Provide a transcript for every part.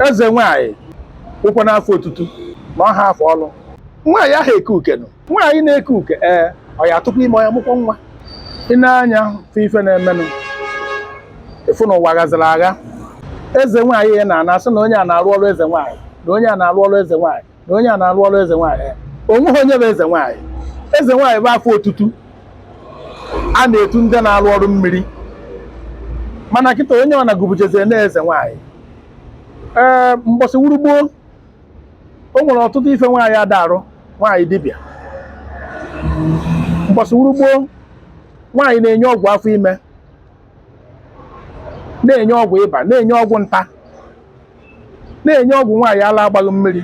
Eze nwaanyị ụkwụ n'afọ otutu ma ọ ha afọ ọlụ nwaanyị ahụ eke uke nụ. Nwaanyị na-eke uke, ee, ọ ya atụkwa ime, ọ ya mụkwa nwa. Ị na-anya fụ ife na-emenụ, ịfụ na ụwa ghaziri agha. Eze nwaanyị ya na-ana asị na onye a na-arụ ọrụ eze nwaanyị, na onye a na-arụ ọrụ eze nwaanyị, na onye a na-arụ ọrụ eze nwaanyị. Onweghị onye bụ eze nwaanyị. Eze nwaanyị bụ afọ otutu a na-etu ndị na-arụ ọrụ mmiri, mana kịta onye ọ na-agụbuchezie na eze nwaanyị. Ee, mbọsị wuru gboo, o nwere ọtụtụ ife nwaanyị ada arụ. Nwaanyị dibịa mbọsị wuru gboo, nwaanyị na-enye ọgwụ afọ ime, na-enye ọgwụ ịba, na-enye ọgwụ nta, na-enye ọgwụ nwaanyị ala agbaghị mmiri,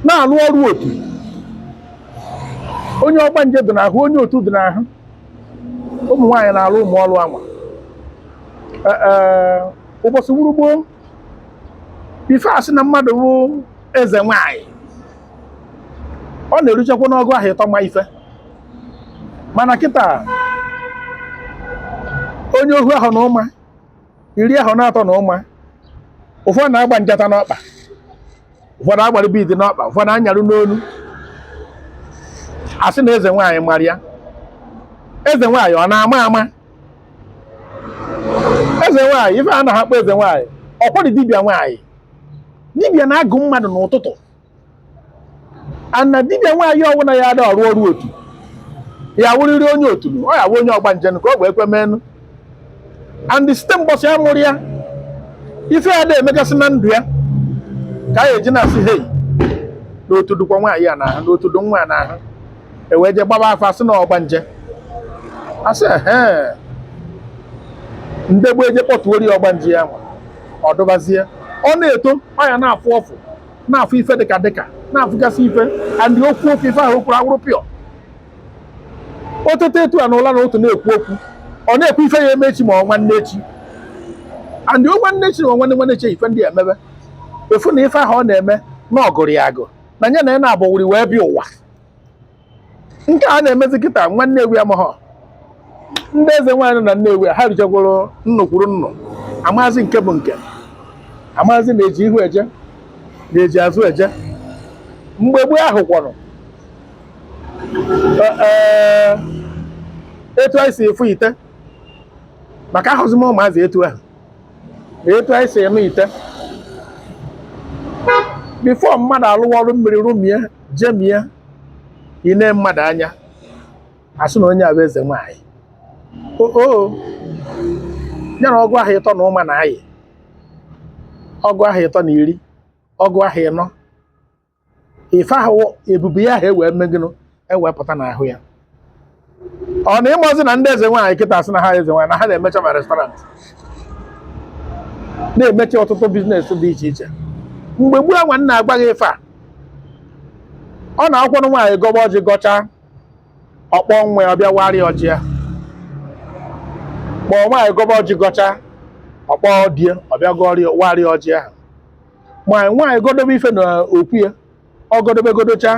na-alụ ọrụ otu onye ọgbanje dị n'ahụ, onye otu dị n'ahụ. Ụmụ nwaanyị na-alụ ụmụ ọrụ anwa. Ee, ụbọchị wuru gboo, ife asị na mmadụ bụ eze nwaanyị, ọ na-eruchakwa n'ọgụ ahụ ịtọ ma ife. Mana kịta, onye ohu ahụ na ụma 13 na ụma, ụfọdụ na-agba njata n'ọkpa, ụfọdụ agbara bead n'ọkpa, ụfọdụ anyarụ n'olu, asị na eze nwaanyị mara ya. Eze nwaanyị ọ na-ama ama? Eze nwaanyị, ife a na-akpọ eze nwaanyị, ọkwọdị dibịa nwaanyị. Dibịa na-agụ mmadụ n'ụtụtụ, ana dibịa nwaanyị ọbụla ya ada ọrụ ọrụ otu ya wụrịrị onye otu, ọ ya wụ onye ọgbanje ka ọ wee kwe menụ. And site mbọsị a mụrụ ya, ife ya da emegasị na ndụ ya ka a eji na-asị, "Hei, na otu dụkwa nwaanyị a n'ahụ, na otu dụ nwa a n'ahụ." E wee jee gbaba afa, asị na ọgbanje, asị ehe, ndegbu eje kpọtuori ya ọgbanje ya nwa. Ọ dụbazie, ọ na-eto, ọ ya na-afụ ọfụ, na-afụ ife dịka dịka na-afụgasị ife. And okwu okwu ife ahụ o kwuru awụrụ pịọ. O tete etu a n'ụla na otu na-ekwu okwu, ọ na-ekwu ife ya eme echi ma ọ nwanne echi, and o nwanne echi ma ọ nwanne nwanne echi, ife ndị a emebe. Efu na ife ahụ ọ na-eme na ọgụrụ ya agụ na ya na ya na-abọwuri wee bịa ụwa. Nke a na-emezi kịta, nwa Nnewi amaghọ ndị eze nwaanyị nọ na Nnewi a, ha richakwuru nnukwuru nnụ. Amazi nke bụ nke, amazi na-eji ihu eje, na-eji azụ eje. Mgbe gboo ahụ kwọrọ, ee, etu anyị si efu ite maka ahụzi m ụmụazị etu ahụ na etu anyị si eme ite before mmadụ alụwa ọrụ mmiri, rụmie jemie ine mmadụ anya, asị na onye a bụ eze nwaanyị. O ya na ọgụ ahụ ịtọ na ụma na ayị, ọgụ ahụ ịtọ na iri, ọgụ ahụ ịnọ, ife ahụ ebube ya ahụ ewee megịnụ ewepụta n'ahụ ya. Ọ na ịmụzi na ndị eze nwaanyị kịta asị na ha eze nwaanyị, na ha na-emecha ma restaurant, na-emecha ọtụtụ business dị iche iche. Mgbe gboo anwa nna agbaghị ife a, ọ na-akwọrọ nwaanyị gọba ọjị, gọchaa, ọkpọ nwa ya, ọbịa warịa ọjị ya. Kpọọ nwaanyị gọba ọjị, gọchaa, ọkpọ die, ọbịa gọrịa warịa ọjị ahụ. Nwaanyị nwaanyị godobe ife na okwu ya, ọ godobe godocha,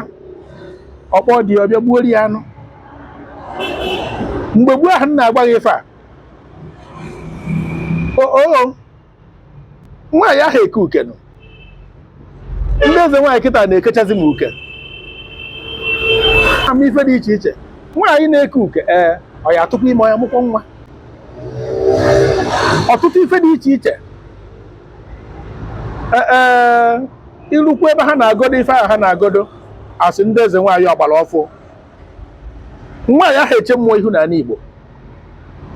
ọkpọ die, ọbịa gbuori ya anụ. Mgbe gboo ahụ nna agbaghị ife a, o nwaanyị ahụ eke uke nụ. Ndị eze nwaanyị kịta na-ekechazi m uke ama ife dị iche iche. Nwaanyị na-eke uke, ee, ọ ya atụkwa ime, ọ ya mụkwa nwa. Ọtụtụ ife dị iche iche. Ee, ilukwu ebe ha na-agodo ife ahụ ha na-agodo, asị ndị eze nwaanyị ọgbara ọfụ. Nwaanyị ahụ eche mmụọ ihu n'ala Igbo.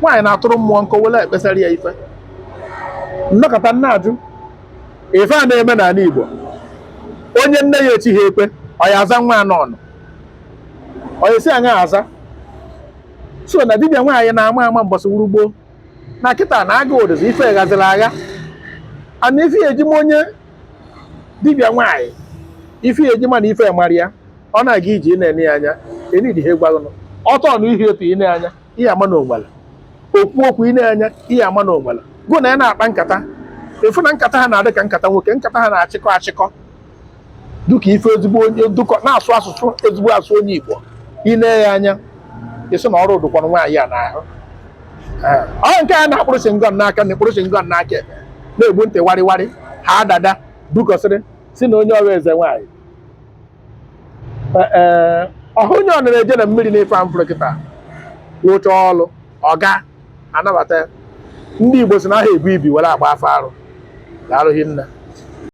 Nwaanyị na-atụrụ mmụọ nkọ wele ekpesara ya ife nnọkọta. Nna ajụ ife a na-eme n'ala Igbo, onye nne ya echi ha ekwe, ọ ya aza nwa anọ ọ ya esi aṅa aza? So na dibịa nwaanyị na-ama ama mbọsị wuru gboo na kịta na aga odozi ife ghaziri agha. Ana ife ya ejima onye dibịa nwaanyị, ife ya ejima na ife mara ya, ọ na-aga ije, ị na-ene ya anya, enidi ha egwaghụnụ ọtọ ọnụ ihe otu ị na-anya ihe ama na onwere okwu okwu ị na-anya ihe ama na onwere gụ na ya na-akpa nkata. Efu na nkata ha na-adị ka nkata nwoke, nkata ha na-achịkọ achịkọ dụka ife ezigbo onye dụkọ na-asụ asụsụ ezigbo asụ onye Igbo. Ị na ya anya, ịsị na ọrụ dụkwanụ nwaanyị a n'ahụ. Ọ nke a na-akpụrụ chewing gum n'aka na ekpụrụ chewing gum n'aka ekpe, na-egbu ntị warịwarị. Ha dada bukọsịrị si na onye ọrụ eze nwaanyị. Ee, ọhụ onye ọ na-eje na mmiri n'ife amfụrụ kịta rụchaa ọlụ, ọga anabata ya. Ndị Igbo si na aha ebu ibi were agba afọ arụ. Daalụ hinne.